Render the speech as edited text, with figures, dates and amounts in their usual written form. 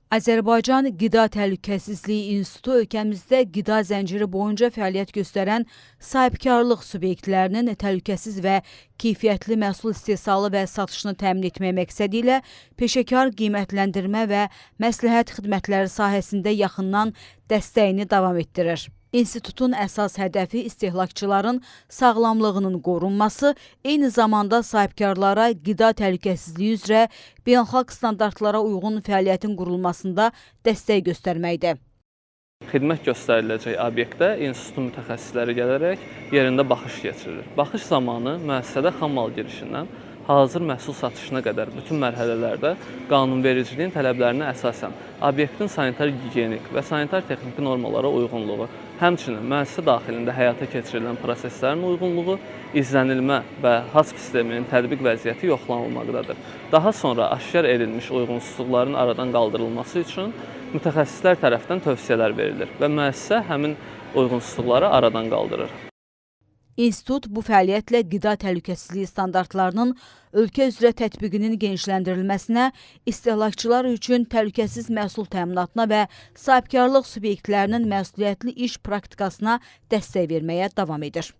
Azərbaycan Qida Təhlükəsizliyi İnstitutu ölkəmizdə qida zənciri boyunca fəaliyyət göstərən sahibkarlıq subyektlərinin təhlükəsiz və keyfiyyətli məhsul istehsalı və satışını təmin etmək məqsədi ilə peşəkar qiymətləndirmə və məsləhət xidmətləri sahəsində yaxından dəstəyini davam etdirir. İnstitutun əsas hədəfi istehlakçıların sağlamlığının qorunması, eyni zamanda sahibkarlara qida təhlükəsizliyi üzrə beynəlxalq standartlara uyğun fəaliyyətin qurulmasında dəstək göstərməkdir. Xidmət göstəriləcək obyektə institutun mütəxəssisləri gələrək yerində baxış keçirilir. Baxış zamanı müəssisədə xammal girişindən hazır məhsul satışına qədər bütün mərhələlərdə qanunvericiliyin tələblərinə əsasən obyektin sanitar gigiyenik və sanitar texniki normalara uyğunluğu, həmçinin müəssisə daxilində həyata keçirilən proseslərin uyğunluğu, izlənilmə və HACCP sisteminin tətbiq vəziyyəti yoxlanılmaqdadır. Daha sonra aşkar edilmiş uyğunsuzluqların aradan qaldırılması üçün mütəxəssislər tərəfindən tövsiyələr verilir və müəssisə həmin uyğunsuzluqları aradan qaldırır. İnstitut bu fəaliyyətlə qida təhlükəsizliyi standartlarının ölkə üzrə tətbiqinin genişləndirilməsinə, istehlakçılar üçün təhlükəsiz məhsul təminatına və sahibkarlıq subyektlərinin məsuliyyətli iş praktikasına dəstək verməyə davam edir.